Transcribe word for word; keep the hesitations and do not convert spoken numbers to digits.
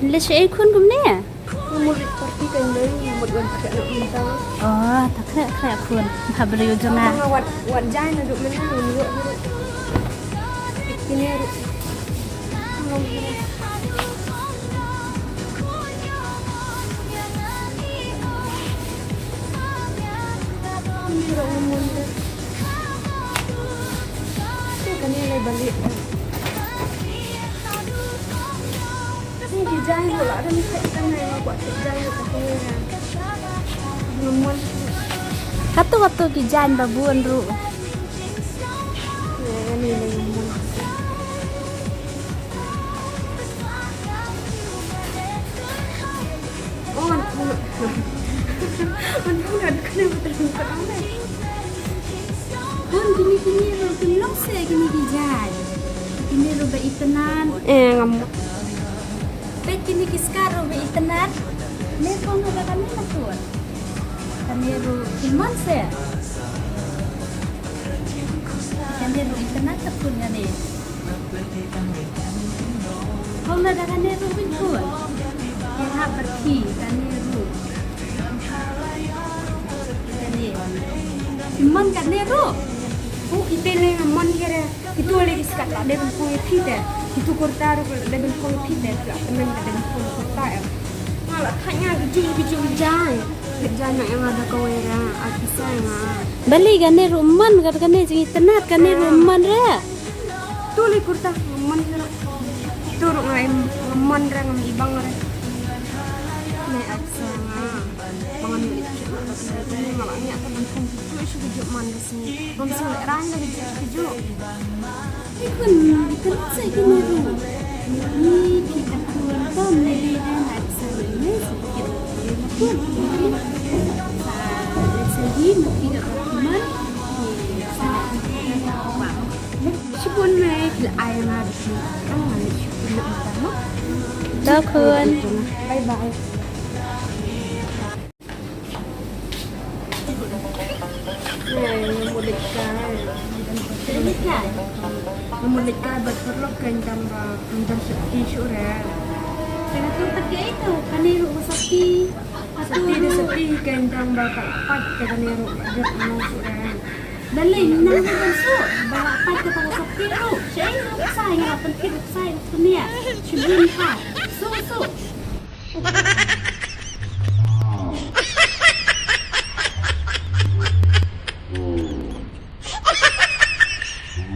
Leh shaei khun kumne? Mut rit party kan dei, mut wan khreh na mynta. Oh, ta khreh khreh khun. Bha briew jong nga. Nga wat, wat jai naduh mynne, naduh. Kine ruh. Kine ruh nga mon de. Kane lei balieh. Ni ki jaiñ ruh la dang thep tang, nga kwah thep jaiñ ruh ka tong nga. Nga mon. Katto katto ki jaiñ ba bun ruh. Nga ni lei nga mon. Oh, nga mon. Nga mon, nga kane ba tang ka tang lei. Bun kine kine ruh, kim long seh kine ki jaiñ. Kine ruh ba itynnad. Eh, ngam. Peit kine ki skat ruh ba itynnad. Ne phong ruh ba kane na khun. Kane ruh kim mon seh. Kane ruh itynnad ta khun kane. Phong na da kane ruh win khun. Ki hap byrthi kane ruh. Kane. Kim mon kane ruh. Hu ite lei ngam mon kire. Kitu lei ki skat la dei ban phong ïa phi te. Kitu kurta ruh la dei ban phong ïa phi te. Ki atmen la dei ban phong kurta em. Nga la thait nga ki ju ki ju jaiñ. Ki jaiñ na nga da kawei ra. Ar pisa nga. Balei kane ruh mon, kane jingitynnad kane ruh mon re. Tu lei kurta ngam mon re. Tu ruh nga im, ngam mon re, ngam ibang re. Ne ar pisa nga. Ba ngan ïoh ïa ki khun. Nga la ngiah te ban phong ki ju shu ki ju man re. Ngam sngewlehrain la ki ju ki ju. Ni khun, kan sa kine ruh. Ni ki ta khun tam ne dei na sa ne su ki ta khun. Sa sa hi ma ki ta khun. Sa shibun ne ki la ai na di. Kan ma ni shibun na ta ma. Ta khun. Bye bye. Nga mut leit kai. Nga mut leit kai bad paralok, kan dang ba, kan dang sopti shuh re. Te nga tur pat kaei to, kane ruh ka sopti. Sopti da sopti, kan dang ba ka pat ka kane ruh ka dep nong shuh re. Balei nang ruh ban shuh ba la pat ka ta ka sopti ruh. Shaei ruh ka sai, nga la pynthik ruh ka sai ruh ka nia. Shibun pat.